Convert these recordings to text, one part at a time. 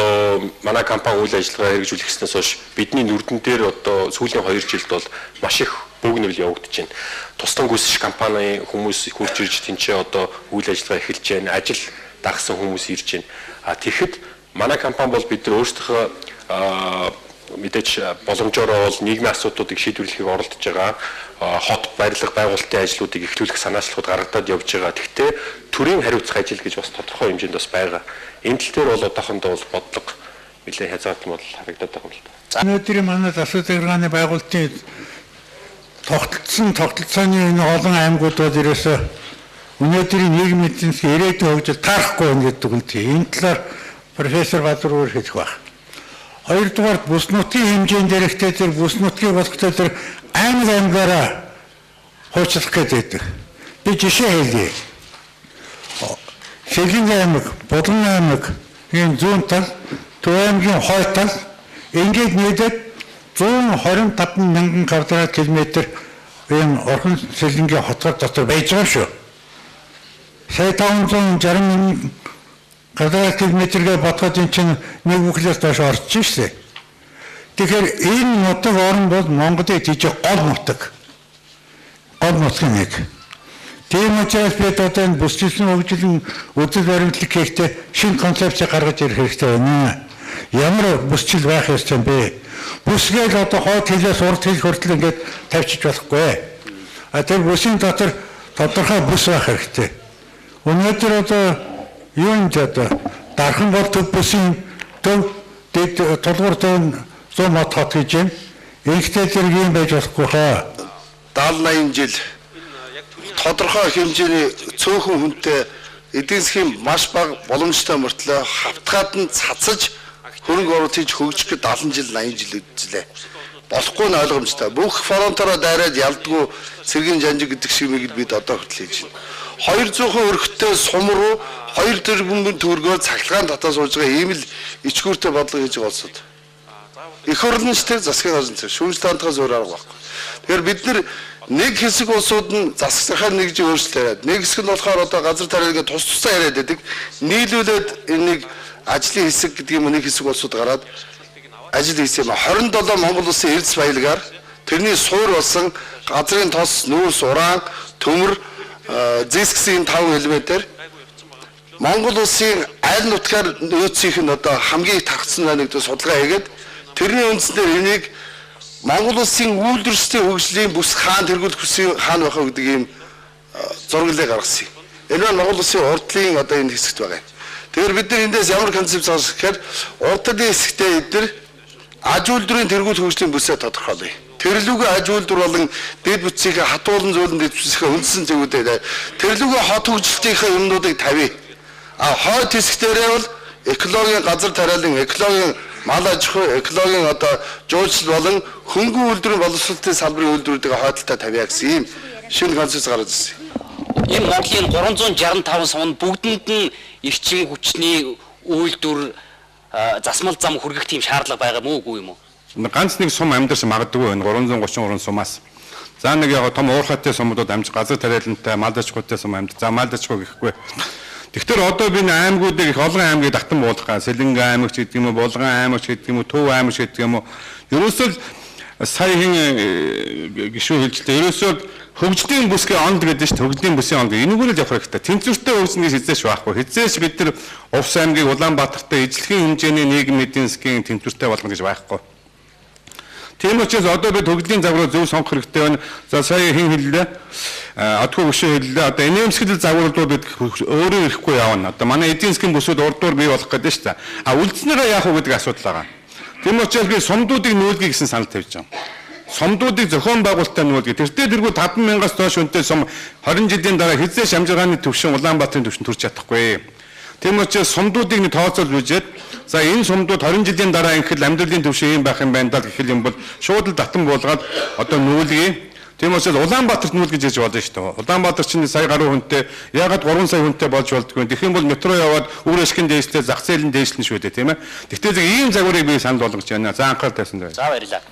Одоо манай компани үйл ажиллагаа хэрэгжүүлэхснээс хойш бидний нүрдэн дээр одоо сүүлийн 2 жилд бол маш их бөөгнөрөл явагдаж байна. Туслан гүйцэтгэх компани хүмүүс хурж ирж тэнцээ одоо үйл ажиллагаа эхэлж байна. Ажил дагсан хүмүүс ирж байна. А тэгэхэд манай компани бол бид нар өөрсдийнхөө мэдээж боломжоор бол нийгмийн асуудлуудыг шийдвэрлэхийг оролдож байгаа, хот барилга байгуулалтын ажлуудыг эхлүүлэх санаачлалууд гаргадаад явж байгаа. Тэгэхдээ төрийн хариуцах ажил гэж бас тодорхой хэмжээнд бас байгаа. Энэ тал дээр бол одоохондоо бол бодлого нэлээд хязгаарлалт бол харагдаад байгаа юм л да. Өнөөдрийн манай засаг захиргааны байгуулалтын тогтолцсон тогтолцооны энэ олон аймагуд бол ерөөсөө өнөөдрийн нийгмийн эдийн засгийн ирээдүйн хөгжил таарахгүй байна гэдэг нь тийм. Энэ талаар профессор Бадруур хэлэх байх. Хоёрдугаар бүс нутгийн хэмжээнд дээрхтэй тэр бүс нутгийг болохтой тэр аймаг аймгаараа хуучлах гэдэг. Би жишээ хэлье. Сэлэнг аймаг, Булган аймаг, энэ зүүн тал, Төв аймгийн хойд тал ингээд нийлээд 125 мянган квадрат километр энэ Орхон Сэлэнгийн хотгор дотор байж байгаа шүү. Сая 560 мянган квадрат километргээ бодоход энэ чинь нэг бүхлээс доош орж шээ. Тэгэхээр энэ нутаг орн бол Монголын жижиг гол нутаг. Гол нутгийн нэг. Тийм учраас бид одоо энэ бүсчилсэн хөгжлийн үзэл баримтлал хийхдээ шинэ концепц гаргаж ирэх хэрэгтэй байна. Ямар бүсчил байх ёстой юм бэ? Бүсгээл одоо хойд хилээс урд хил хүртэл ингээд тавьчих болохгүй. А тэр бүсийн дотор тодорхой бүс байх хэрэгтэй. Өнөөдөр одоо юу юм ч одоо Дархан бол төв бүсийн төв дэд тулгуур төв 100 мод хот гэж юм. Энэхтэй зэрэг юм байж болохгүй хаа. 70 80 жил тодорхой хэмжээний цөөхөн хүнтэй эдийн засгийн маш бага боломжтой мөртлөө хавтгаад нь цацаж хөрөнгө оруулалт хийж хөгжих гээд 70 жил 80 жил үзлээ. Болохгүй нь ойлгомжтой. Бүх фронтороо дайраад ялдгүй цэргийн жанжиг гэдэг шиг мийг бид одоо хүртэл хийж байна. 200 өрхтөө сум руу 2 тэрбум төгрөгөөр цахилгаан татаа сууж байгаа ийм л ичгүүртэй бодлого хийж байгаа улсууд. Эх орн нь ч тэр засгийн газрын тэр шүүмжлэлт хандахаас өөр арга байхгүй. Тэгэхээр бид нэг хэсэг улсууд нь засаг захаар нэгж өөрчлөлт яриад, нэг хэсэг нь болохоор одоо газар тариалгаа тус тусаа яриад байдаг. Нийлүүлээд энэ нэг ажлын хэсэг гэдэг юм нэг хэсэг улсууд гараад ажил хийсэн юм. 27 Монгол улсын эрдэс баялагаар тэрний суур болсон газрын тос, нүүрс, уран, төмөр, зэс гэсэн энэ 5 элементээр Монгол улсын аль нутгаар нөөцийнх нь одоо хамгийн их тархсан байна гэдэг судалгаа хийгээд тэрний үндснээр энийг Монгол улсын үйлдвэрчдийн хөгжлийн бүс хаан тэргүүлэх бүсийн хаан байх вэ гэдэг ийм зураглалыг гаргасан юм. Энэ нь Монгол улсын урдлын одоо энэ хэсэгт байгаа юм. Тэгэхээр бид нар эндээс ямар концепц гаргах гэхээр урдлын хэсэгтээ эдгээр аж үйлдвэрийн тэргүүлэх хөгжлийн бүсээ тодорхойлъё. Тэрлүүгээ аж үйлдвэр болон дэд бүтцийнхээ хатуулан зөөлөн дэд бүтцийнхээ үндсэн зэгүүдээ тэрлүүгээ хот хөгжилтийнхээ юмнуудыг тавья. А хойд хэсэг дээрээ бол экологийн газар тариалан, экологийн мал аж ахуй, экологийн одоо жуулчлал болон хөнгөн үйлдвэрийн боловсролтын салбарын үйлдвэрүүдийг хойдолтой тавья гэсэн ийм шинэ концепц гаргаж ирсэн. Энэ Монголын 365 сум бүгдэнд нь эрчим хүчний үйлдвэр засмал зам хүргэх тийм шаардлага байгаа мó үгүй юм уу? Ганц нэг сум амьдарч магадгүй байна 333 сумаас. За нэг яг том уурхайтай сумуудад амж газар тариалантай мал аж ахуйтай сум амьд. За мал аж ахуй гэхгүй. Тэгэхээр одоо би энэ аймагуудыг их олон аймгийг татан буулгах гаа. Сэлэнгэ аймаг ч гэдэг юм уу, Булган аймаг ч гэдэг юм уу, Төв аймаг ч гэдэг юм уу. Ерөөсөө сая хин гишүүн хэлжлээ. Ерөөсөө хөгжлийн бүсгийн онд гэдэг чинь хөгжлийн бүсийн онд энэгээр л явах хэрэгтэй. Тэнцвэртэй хөгжин гэж хизээч байхгүй. Хизээч бид нар Увс аймгийг Улаанбаатартай ижлэхэн хэмжээний нийгэм эдийн засгийн тэнцвэртэй болгоно гэж байхгүй. Тийм учраас одоо бид хөгжлийн загварыг зөв сонгох хэрэгтэй байна. За сая хин хэллээ. Одгүй гүшээ хэллээ. Одоо энэмсгэл загварууд бид өөрөө ирэхгүй явна. Одоо манай эдийн засгийн бүсүүд урдуур бий болох гэдэг шүү дээ. А үлдснээрээ яах вэ гэдэг асуудал байгаа. Тийм учраас би сумдуудыг нүүлгэе гэсэн санал тавьж байгаа. Сумдуудыг зохион байгуулалттай нүүлгэе. Тэртээ тэргүй 5 мянгаас доош үнэтэй сум 20 жилийн дараа хэзээ ч амжиргааны түвшин Улаанбаатарын түвшинд хүрч чадахгүй. Тийм учраас сумдуудыг нэг тооцоол үзээд за энэ сумдууд 20 жилийн дараа ингэхэл амьдралын түвшин ийм байх юм байна даа гэх юм бол шууд л татан буулгаад одоо нүүлгэе. Тийм учраас Улаанбаатарт нүүлгэж ирж болно шүү дээ. Улаанбаатар чинь сая гаруй хүнтэй яагаад 3 сая хүнтэй болж болдгоо. Тэгэх юм бол метро яваад үр ашигын дээшлээ зах зээлийн дээшлэн шүү дээ, тийм ээ. Тэгтээ зөв ийм загварыг би санал болгож байна. За анхаарал тавьсан дээ. За баярлалаа.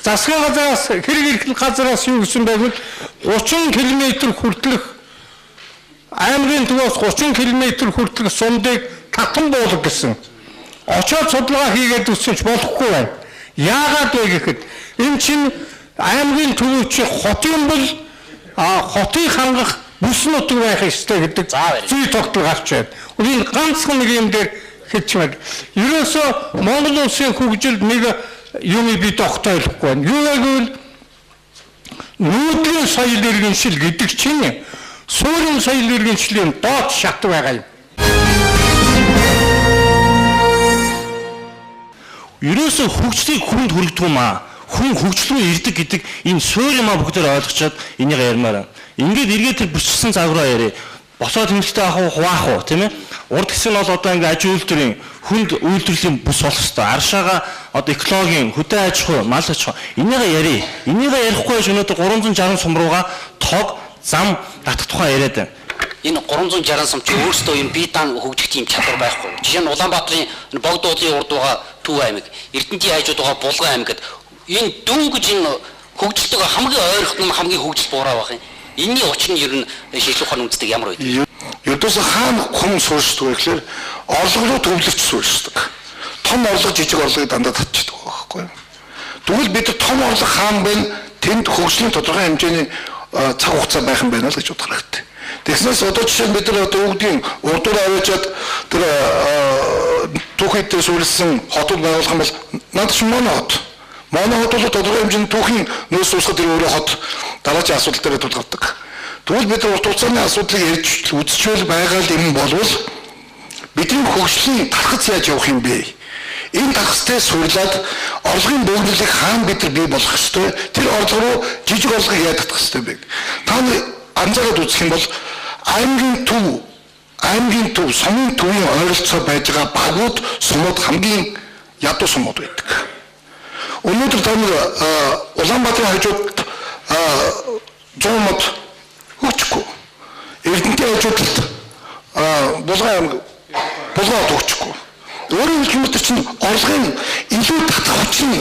Засгийн газраас хэрэг эрхлэх газраас юу гэсэн байвал 30 км хүртэлх аймгийн төвөөс 30 км хүртэлх сумдыг татан буулга гэсэн. Очоод судалгаа хийгээд үсэж болохгүй байна. Яагаад вэ гэхэд энэ чинь аймгийн төвийн хотын бол хотыг хангах бүс нутаг байх ёстой гэдэг зүй тогтол гарч байна. Энэ ганцхан нэг юм дээр хэлчихмээр. Ерөөсөө Монгол улсын хөгжилд нэг юм би тогтоолохгүй байна. Юу вэ гэвэл нүүдлийн соёл иргэншил гэдэг чинь суурин соёл иргэншлийн доод шат байгаа юм. Ерөөсөө хөгжлийг хүнд хүргэдэг юм аа. Хүн хөгжил рүү ирдэг гэдэг энэ суурь юмаа бүгдээр ойлгочоод энийг ярмаар. Ингээд эргээд тэр бүсчсэн цаг руу яриа. Босоо тэмдэгтэй авах уу, хуваах уу, тийм ээ? Урд хэсэг нь бол одоо ингээ аж үйлдвэрийн хүнд үйлдвэрлэлийн бүс болох хэвээр. Аршаага одоо экологийн, хөдөө аж ахуй, мал аж ахуй. Энийг ярий. Энийг ярихгүй байж өнөөдөр 360 сум руугаа тог, зам татах тухай яриад байна. Энэ 360 сум чи өөрсдөө юм бие даан хөгжих тийм чадвар байхгүй. Жишээ нь Улаанбаатарын Богд уулын урд байгаа Төв аймаг, Эрдэнэтийн хажууд байгаа Булган аймаг гэд энэ дөнгөж энэ хөгжилтэйг хамгийн ойрхон нь хамгийн хөгжил буураа байх юм. Энийний учир нь ер нь шийдлэх ухааны үндэсдэг ямар байдаг? Ердөөсөө хаана хүн суурьшдаг вэ гэхээр орлого руу төвлөрч суурьшдаг. Том орлого, жижиг орлогыг дандаа татчихдаг байхгүй юу? Тэгвэл бид том орлого хаана байна? Тэнд хөгжлийн тодорхой хэмжээний цаг хугацаа байх юм байна л гэж бодох хэрэгтэй. Тэгснээс одоо жишээ нь бид нар одоо өвдгийн урдуур аваачаад тэр түүхийд суурилсан хотууд байгуулах юм бол над чинь моно хот. Моно хот бол тодорхой хэмжээний түүхийн нөөц суусгад тэр өөрөө хот дараагийн асуудал дээр тулгардаг. Тэгвэл бид урт хугацааны асуудлыг ярьж үзчихвэл байгаа л юм болвол бидний хөгжлийн тархац яаж явах юм бэ? Энэ тархацтай суйрлаад орлогын бөгнөлийг хаана бид нар бий болгох ёстой? Тэр орлого руу жижиг орлогыг яаж татах ёстой бэ? Та нар анзаараад үзэх юм бол аймгийн төв, сумын төвийн ойролцоо байж байгаа багууд, сумууд хамгийн ядуу сумууд байдаг. Өнөөдөр та нар Улаанбаатарын хажууд 100 мод хөгжихгүй. Эрдэнэтийн хажуудалд Булган аймаг, Булган хот хөгжихгүй. Өөрөөр хэлбэл чинь орлогын илүү татах хүч нь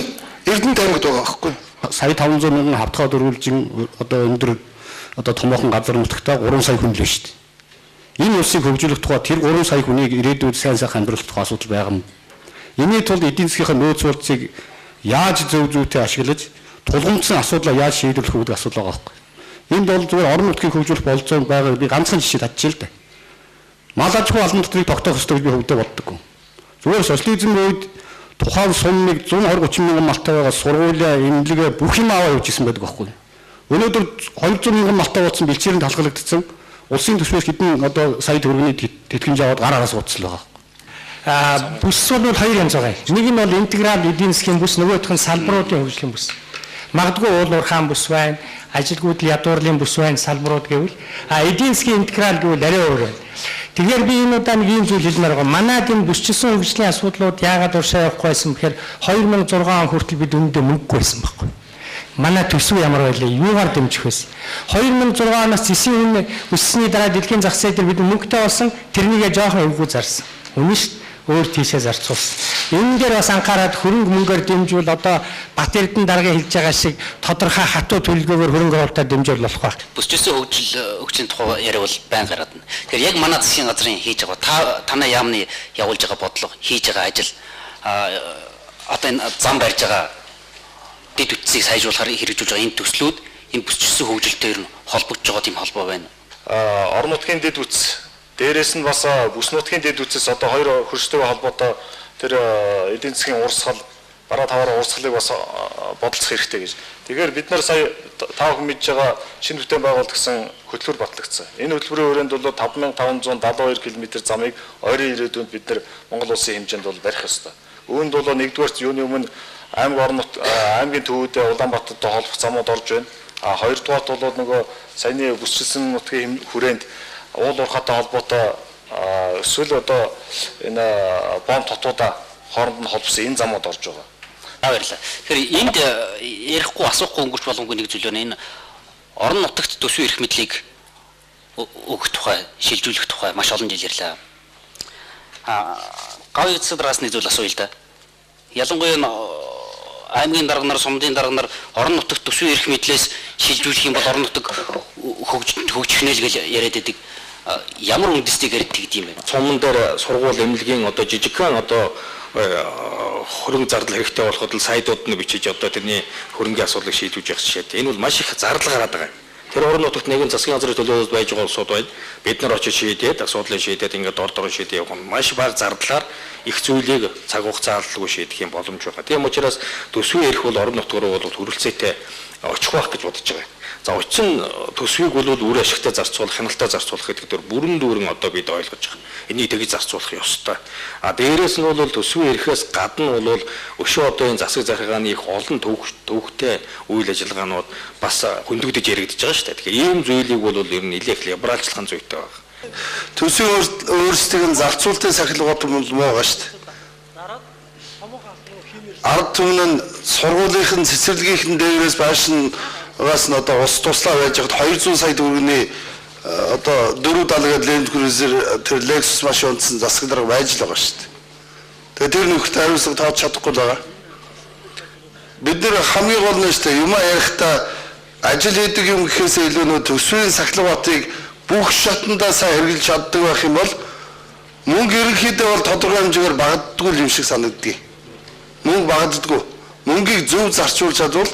Эрдэнэт аймагт байгаа байхгүй. Сая 500 мянган хавтгай дөрвөлжин одоо өндөр одоо томоохон газар нутагтаа 3 сая хүн л байна шүү дээ. Энэ улсыг хөгжүүлэх тухай тэр 3 сая хүнийг ирээдүйд сайн сайхан амьдруулах тухай асуудал байгаа юм. Энэний тулд эдийн засгийнхаа нөөц болцыг яаж зөв зүйтэй ашиглаж тулгымдсан асуудлаа яаж шийдвэрлэх вэ гэдэг асуудал байгаа байхгүй. Энд бол зүгээр орон нутгийг хөгжүүлэх бололцоо байгаа би ганцхан жишээ татчих л дээ. Мал аж ахуй албан татварыг тогтоох ёстой гэж би хөвдөө боддоггүй. Зүгээр социализм үед тухайн сумыг 120 30 мянган малтай байгаа сургуулиа, эмнэлгээ бүх юм аваа явж исэн байдаг байхгүй. Өнөөдөр 200 мянган малтай болсон бэлчээр нь талгалагдсан улсын түвшнээс хэдэн одоо сая төгрөгийн тэтгэмж аваад гар араас ууцсан байгаа. Бүс бол хоёр янз байгаа. Нэг нь бол интеграл эдийн засгийн бүс, нөгөөх нь салбаруудын хөгжлийн бүс. Магадгүй уул уурхаан бүс байна, ажилгүйдэл ядуурлын бүс байна, салбарууд гэвэл эдийн засгийн интеграл гэвэл арай өөр байна. Тэгэхээр би энэ удаа нэг ийм зүйл хэлмээр байгаа. Манайд энэ бүсчилсэн хөгжлийн асуудлууд яагаад уршаа явахгүй байсан бэхээр 2006 он хүртэл бид үүндээ мөнгөгүй байсан байхгүй. Манай төсөв ямар байлаа? Юугаар дэмжих вэ? 2006 оноос зэсийн үн өссөний дараа дэлхийн зах зээл дээр бид мөнгөтэй болсон, тэрнийгээ жоохон эвгүй зарсан. Үнэн шүү дээ. Өөр тийшээ зарцуулсан. Энэ дээр бас анхаарад хөрөнгө мөнгөөр дэмжвэл одоо Бат Эрдэнэ даргын хэлж байгаа шиг тодорхой хатуу төлөвлөгөөгөөр хөрөнгө оруулалтаар дэмжүүл болох байх. Бүсчилсэн хөгжлийн тухай яриа бол байн гараад байна. Тэгэхээр яг манай засгийн газрын хийж байгаа танай яамны явуулж байгаа бодлого, хийж байгаа ажил одоо энэ зам барьж байгаа дэд бүтцийг сайжруулахаар хэрэгжүүлж байгаа энэ төслүүд энэ бүсчилсэн хөгжилтэй ер нь холбогдож байгаа тийм холбоо байна. Орон нутгийн дэд бүтц дээрээс нь бас бүс нутгийн дэд бүтцээс одоо хоёр хөрштэйг холбоотой тэр эдийн засгийн урсгал бараа таваараа урсгалыг бас бодолцох хэрэгтэй гэж. Тэгэхээр бид нар сая та бүхэн мэдж байгаа шинэ бүтээн байгуулалт гэсэн хөтөлбөр батлагдсан. Энэ хөтөлбөрийн хүрээнд бол 5572 км замыг ойрын ирээдүйд бид нар Монгол улсын хэмжээнд бол барих ёстой. Үүнд бол нэгдүгээрт юуны өмнө аймаг орон нут аймгийн төвүүдээ Улаанбаатартай холбох замууд орж байна. А хоёрдугаарт бол нөгөө саяны бүсчилсэн нутгийн хүрээнд уул уурхайтай холбоотой эсвэл одоо энэ бомб тотуудаа хооронд нь холбосон энэ замууд орж байгаа. Баярлалаа. Тэгэхээр энд ярихгүй асуухгүй өнгөрч боломгүй нэг зүйл байна. Энэ орон нутагт төсвийн эрх мэдлийг өгөх тухай, шилжүүлэх тухай маш олон жил ярьлаа. Гавь эцэг дараагаас нэг зүйл асууя л да. Ялангуяа энэ аймгийн дарга нар, сумдын дарга нар орон нутагт төсвийн эрх мэдлээс шилжүүлэх юм бол орон нутаг хөгжих нэ л гэж яриад байдаг. Ямар үндэстэйгээр тэгдэм бэ? Цуман дээр сургууль эмнэлгийн одоо жижигхэн одоо хөрөнгө зардал хэрэгтэй болоход л сайдууд нь бичиж одоо тэрний хөрөнгийн асуудлыг шийдвэж явах жишээтэй. Энэ бол маш их зардал гараад байгаа юм. Тэр орон нутагт нэгэн засгийн газрын төлөөлөлд байж байгаа улсууд байна. Бид нар очиж шийдээд, асуудлыг шийдээд ингээд дор дор шийдээ явах нь маш бага зардлаар их зүйлийг цаг хугацаа алдалгүй шийдэх юм боломж байгаа. Тийм учраас төсвийн эрх бол орон нутг руу бол хүрэлцээтэй очих байх гэж бодож байгаа. За очсон төсвийг бол үр ашигтай зарцуулах, хяналттай зарцуулах гэдэг дээр бүрэн дүүрэн одоо бид ойлгож байгаа. Энийг тэгж зарцуулах ёстой. А дээрээс нь бол төсвийн эрхээс гадна бол өшөө одоо энэ засаг захиргааны их олон төвхтэй үйл ажиллагаанууд бас хөндөгдөж яригдж байгаа шүү дээ. Тэгэхээр ийм зүйлийг бол ер нь нэлээх либералчлах нь зүйтэй байна. Төсвийн өөрсдийг нь зарцуултын сахилгууд муу байгаа шүү дээ. Ард түмэн нь сургуулийнх нь цэцэрлэгийнх нь дээрээс байшин гаас нь одоо ус туслаа байж хад 200 сая төгрөгийн одоо 470 гээд Land Cruiser тэр Lexus машин унтсан засаг дарга байж л байгаа шүү дээ. Тэгээ тэр нөхөрт хариуцлага тооч чадахгүй л байгаа. Бид нэр хамгийн гол нь шүү дээ юмаа ярихдаа ажил хийдэг юм гэхээсээ илүү нөө төсвийн сахилгатыг бүх шатандаа сайн хэрэглэж чаддаг байх юм бол мөнгө ерөнхийдөө бол тодорхой хэмжээгээр багаддаггүй юм шиг санагддаг. Мөнгө багаддаггүй. Мөнгийг зөв зарчуулж чадвал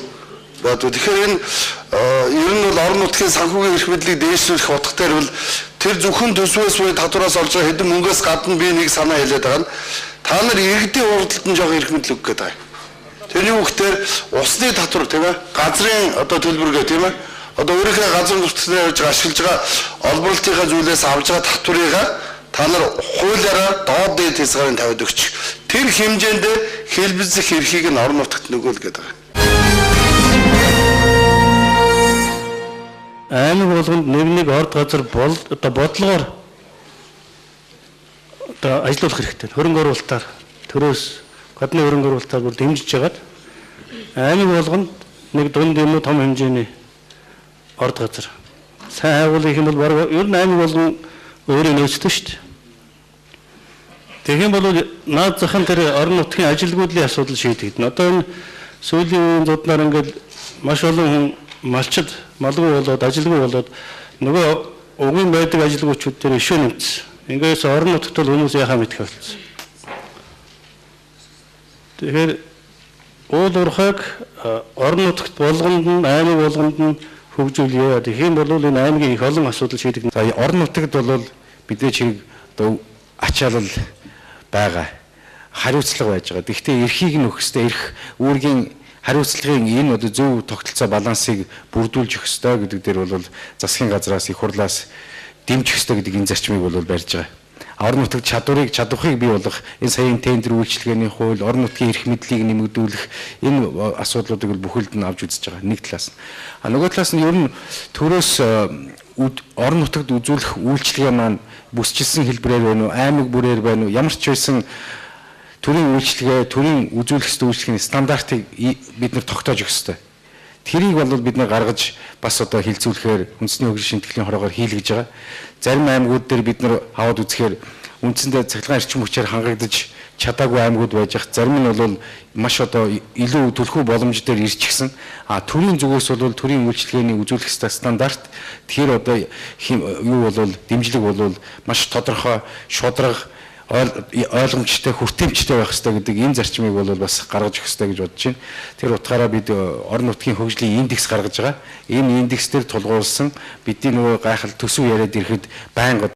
бодвол тэгэхээр энэ ер нь бол орон нутгийн санхүүгийн эрх мэдлийг дээшлүүлэх утгатай бол тэр зөвхөн төсвөөс буюу татвараас олж байгаа хэдэн мөнгөөс гадна би нэг санаа хэлээд байгаа нь та нар иргэдийн урдталд нь жоохон эрх мэдэл өгөх гээд байгаа. Тэрний үгээр усны татвар тийм газрын одоо төлбөргөө тийм одоо өөрийнхөө газар нутгаар явж ашиглаж байгаа олборлтынхаа зүйлээс авж байгаа татварыг та нар хуулиараа доод дээд хязгаарын тавиад өгч тэр хэмжээнд хэлбэлзэх эрхийг нь орон нутагт нөгөөл гээд байгаа. Аймаг болгонд нэг нэг орд газар бол одоо бодлогоор одоо ажиллуулах хэрэгтэй. Хөрөнгө оруулалтаар төрөөс гадны хөрөнгө оруулалтаар бүр дэмжиж жагаад аймаг болгонд нэг дунд юм уу том хэмжээний орд газар. Сайн хайгуулах юм бол бараг ер нь аймаг болгон өөрийн нөөцтэй шүү дээ. Тэгэх юм бол наад захын тэр орон нутгийн ажилгүйдлийн асуудал шийдэгдэнэ. Одоо энэ сүүлийн үеийн зуднаар ингээд маш олон хүн малчид малгүй болоод ажилгүй болоод нөгөө угийн байдаг ажилгүйчүүд дээр ишүү нэмсэн. Ингээс орон нутагт бол хүмүүс яхаа мэдэх болсон. Тэгэхээр уул уурхайг орон нутагт болгонд нь аймаг болгонд нь хөгжүүлье. Тэгэх юм бол энэ аймгийн их олон асуудал шийдэгдэнэ. За орон нутагт бол бидний чиг одоо ачаалал байгаа. Хариуцлага байж байгаа. Гэхдээ эрхийг нь өгөх ёстой. Эрх үүргийн хариуцлагын энэ одоо зөв тогтолцоо балансыг бүрдүүлж өгөх ёстой гэдэг дээр бол засгийн газраас их хурлаас дэмжих ёстой гэдэг энэ зарчмыг бол барьж байгаа. Орон нутагт чадварыг чадварыг бий болгох энэ саяын тендер үйлчилгээний хууль, орон нутгийн эрх мэдлийг нэмэгдүүлэх энэ асуудлуудыг бол бүхэлд нь авч үзэж байгаа нэг талаас нь. А нөгөө талаас нь ер нь төрөөс орон нутагт үзүүлэх үйлчилгээ маань бүсчилсэн хэлбэрээр байна уу, аймаг бүрээр байна уу, ямар ч байсан төрийн үйлчилгээ, төрийн үзүүлэх ёстой үйлчилгээний стандартыг бид нар тогтоож өгөх ёстой. Тэрийг бол бид нар гаргаж бас одоо хилцүүлэхээр үндэсний хөгжлийн шимтгэлийн хороогоор хийлгэж байгаа. Зарим аймагуд дээр бид нар аваад үзэхээр үндсэндээ цахилгаан эрчим хүчээр хангагдаж чадаагүй аймагуд байж ах. Зарим нь бол маш одоо илүү төлхөө боломж дээр ирчихсэн. А төрийн зүгээс бол төрийн үйлчилгээний үзүүлэх ёстой стандарт тэгэхээр одоо юу бол дэмжлэг бол маш тодорхой шударга ойлгомжтой хүртээмжтэй байх ёстой гэдэг энэ зарчмыг бол бас гаргаж өгөх ёстой гэж бодож байна. Тэр утгаараа бид орон нутгийн хөгжлийн индекс гаргаж байгаа. Энэ индекс дээр тулгуурласан бидний нөгөө гайхал төсөв яриад ирэхэд байнга